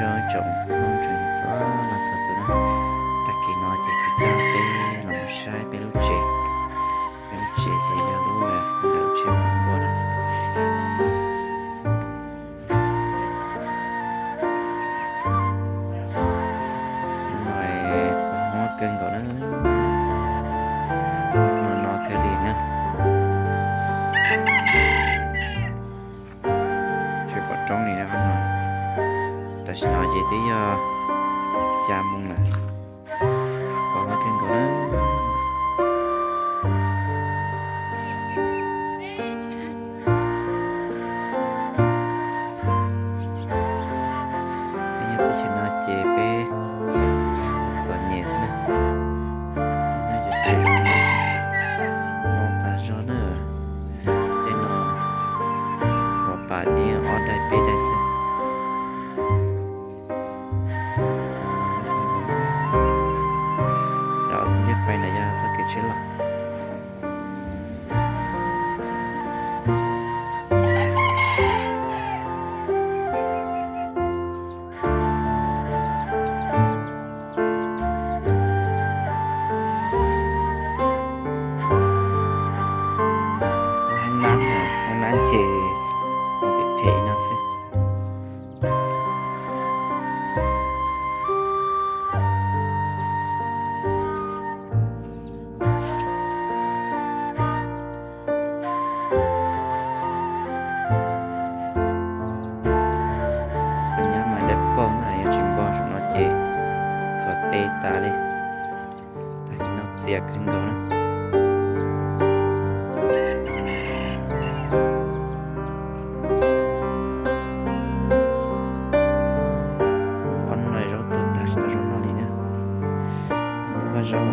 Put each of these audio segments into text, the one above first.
Nyob zoo tsoom Hmoob tsoom Yexus txhua leej txhua tus na, tag kis no ces kuv coj peb los mus saib peb lub tsev. Peb lub tsev ces yog lub ntawm tsev npua na. Lub no puas huab kawg nkaus na, no no kawg li na. Tsis pom roob li no. Tam sim no ces twb yog xya moo lawm, pom huab kawg nkaus na. Peb nyob teb chaws no ces peb txom nyem xwb na. Nyob cov tsev zoo no xwb, no tas zog na. Ces no, ua pas ces ob daim peb daim xwb. Rau tus ntej pais ntawd yog txoj kev tsheb los. Hoob nab, hoob nab ces phem phem no xwb. Nyab mas dawb paug na, yog tsis npog saum no ces khov teb tas li. Tag kis no txias kawg nkaus na. Ob hnub no zaub tuag tag tsis tau zaub noj li na. Vaj zaub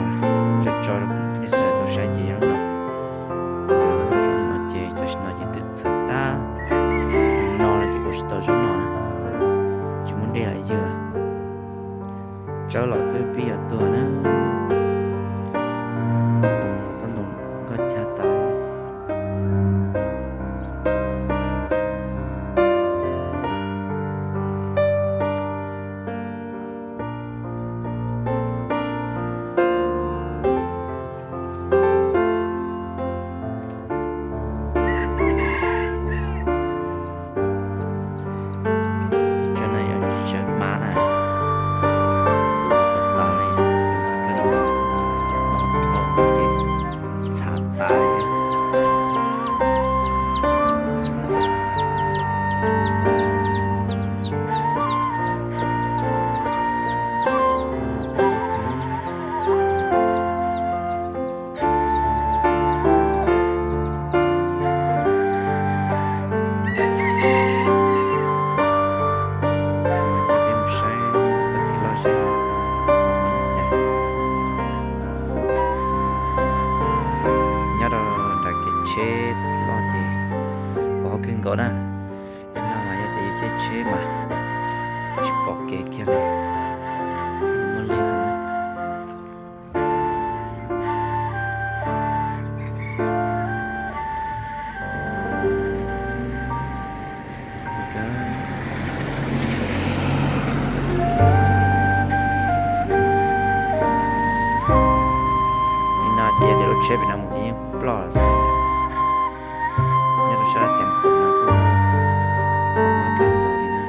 tso tso rau nej sawv daws tau saib ces yog no. Zaub no ces tam sim no ces twb txhav tag, no no ces kuj tsis tau zaub noj na. Tsis muaj dej lam ywg lawm. Tsawb los twb pib yuav tuag na. Ntoo, tau ntoo nkoj cag tau. Tsaib no yog tsaib hmab na, ua tau li, kawg li no xwb, no rho ces txhav tas li. Nyob rau nram kev tsheb txoj kev loj ces pom kawg nkaus na. Yog no mas yog tias yus caij tsheb mas tsis pom kev kiag li. Muaj li Li no ces yog tias lub tsheb pem no mus ces yeej ploj xwb. Nyob rau sab xeev khuam no kuj mob kawg nkaus li na.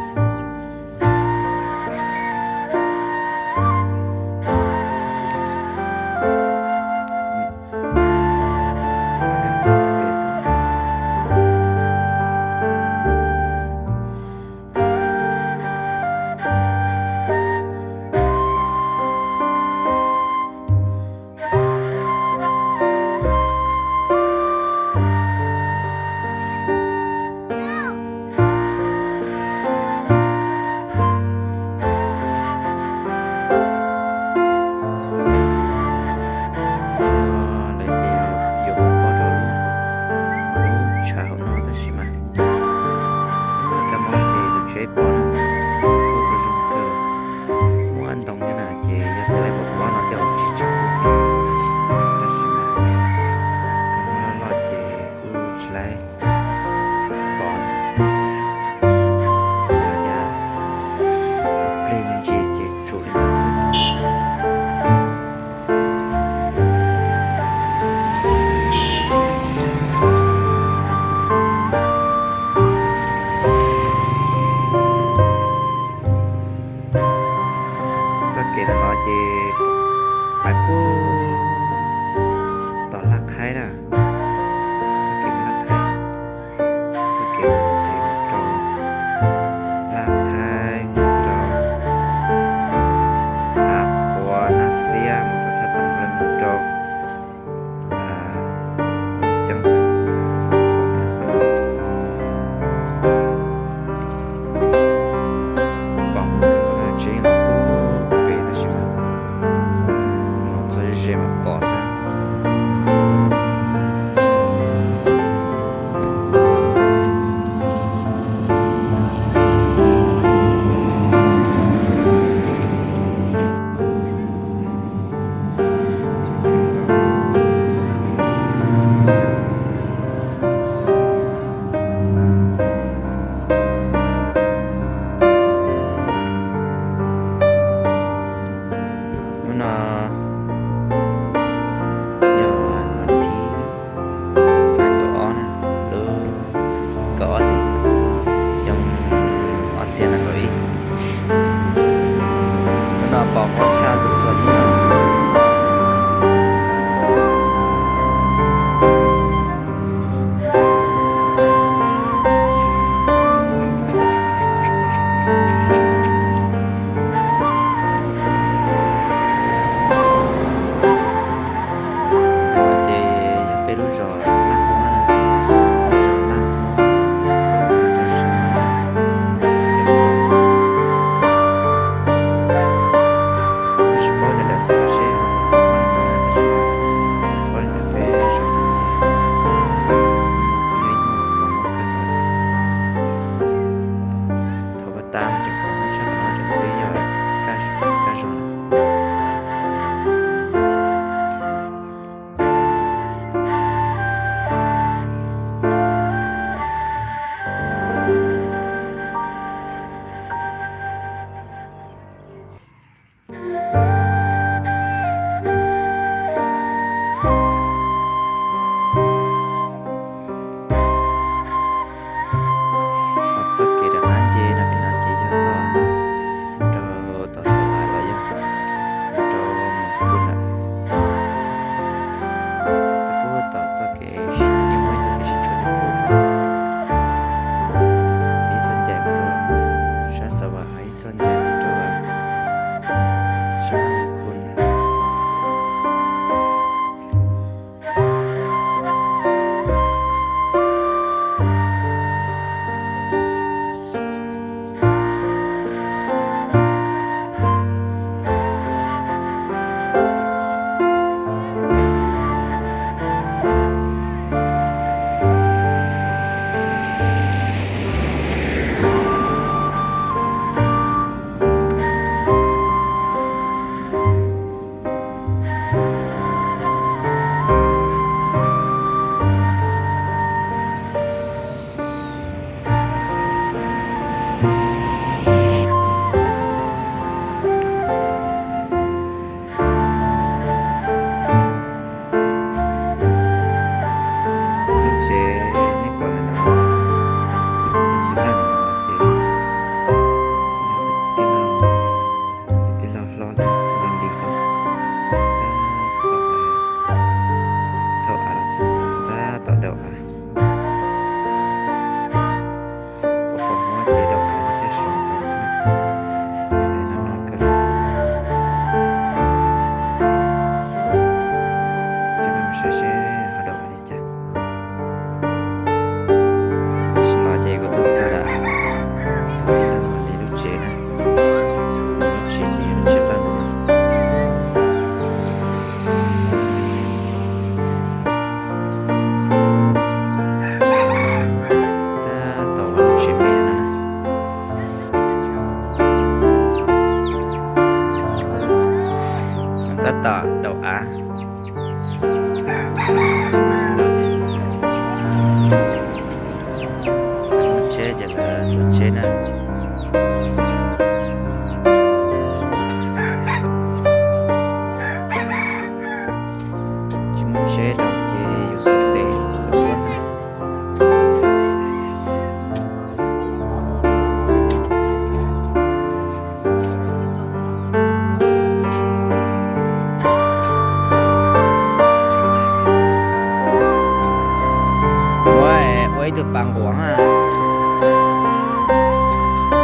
Ib tug pas nquas na.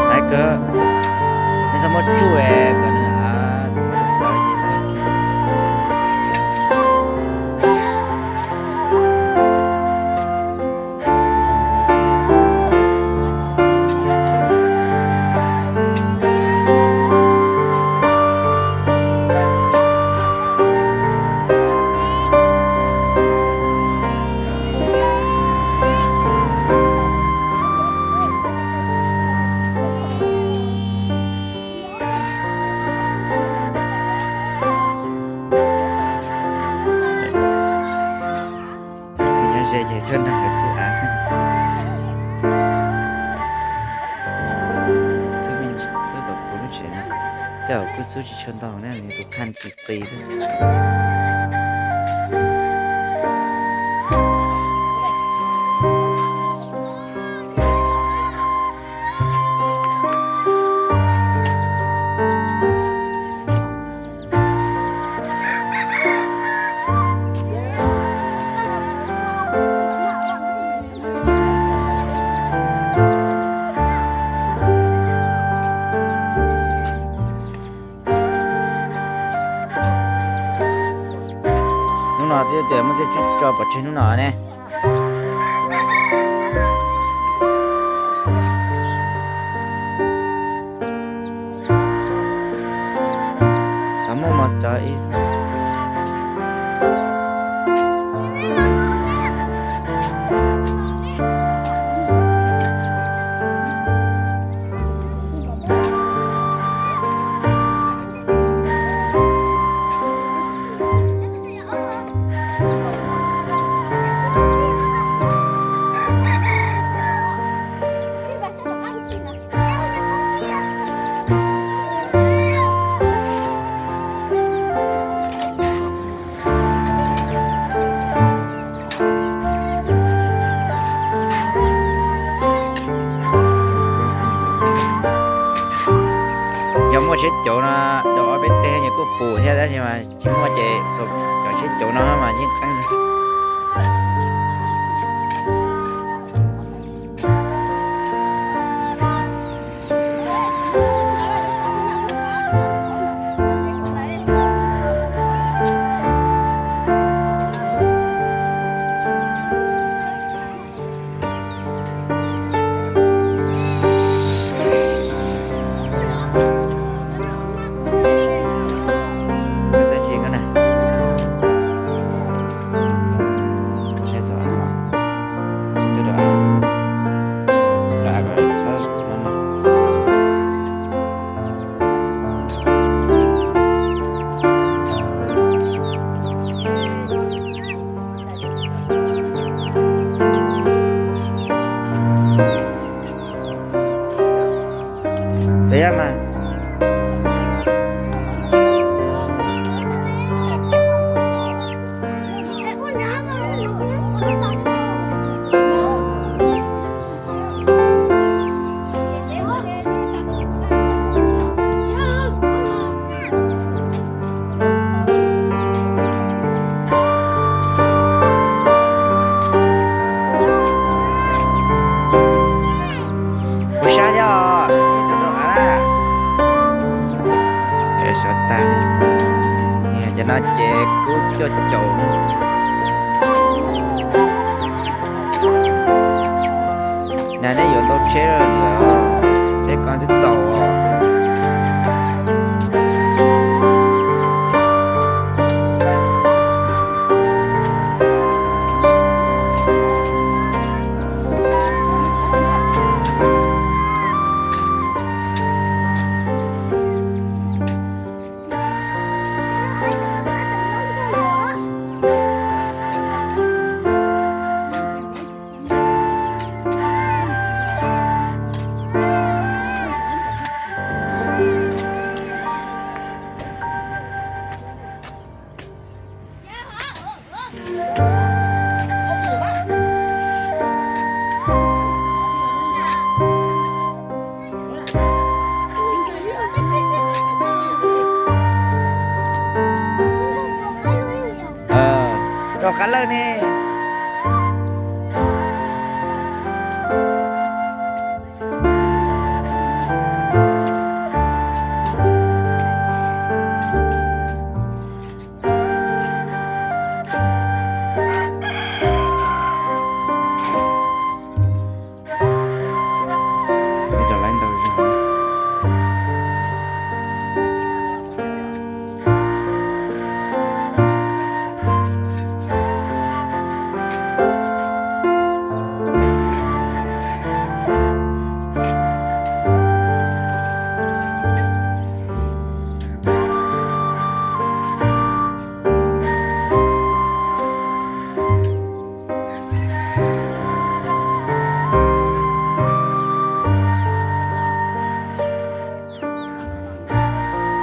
Laiv kawg, nej txhob muab tsuj kom nws thov tawv. Nyob ze ces tuaj nrog nkawd txhub av. Txhub me txhub kom puv lub tsev na. Tej zaum kuj txhub tsis tshua ntau na, nws tus qhaj tsis qis xwb. Hnub no twb tias muab tej tso pov tseg hnub no ne. Cov muaj mos cov ib. Yog muaj tsheb cauv no, rau ob peb teg nws kuj pum thiab, tab sis mas tsis muaj ces cov tsheb cauv no mas yeej qeeb. Tab mas Kuv sab thiab os. Sab tag li. Cov no ces kuj cuaj caum. Nag nej yuav ntau tsheb lawm, tsheb ko twb txaus os.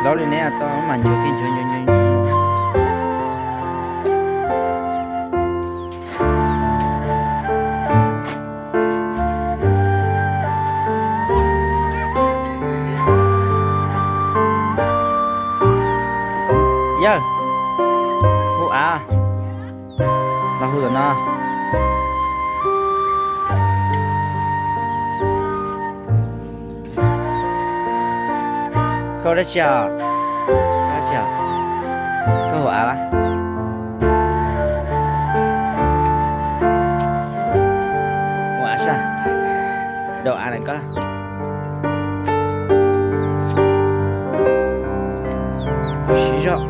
Laub li neb tau mas nchuav kiag nchuav nchuav nchuav. Yawg, hu av, los hu tom no. Koj dab tsi os? Dab tsi os? Koj hu av las? Hu av sab, dau av na koj. Siv zog.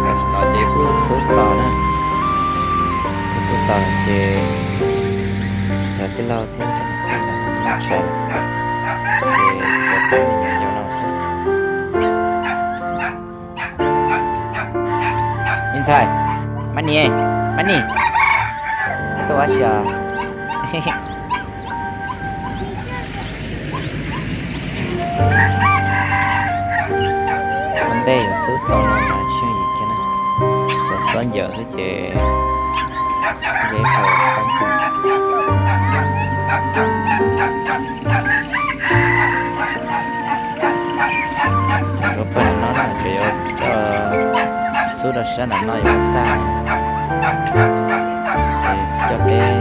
Tam sim no ces kuj txhub tau na, kuj txhub tau ces cov tij laug thiab cov niam tij ntshai, ces tsuas pab me nyuam yaus no xwb. Me ntxhais, Mab Nis, Mab Nis, tuaj ua dab tsi os? Ua ntej yuav xub tau no mas tsis yooj yim kiag na, xov xov ncaws xwb ces ib qho qab ntuj. Ntsuav pawg no na, ces yuav coj xub rau sab nram no yuav txaj, ces coj peb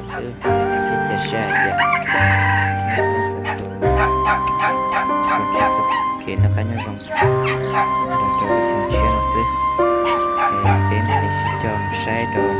xwb. Thiab cia siab hais tias nej txhua tus, txhua txhua kev noj qab nyob zoo, rau rau lub xyoo tshiab no xwb, es peb mam li sib coj mus saib rau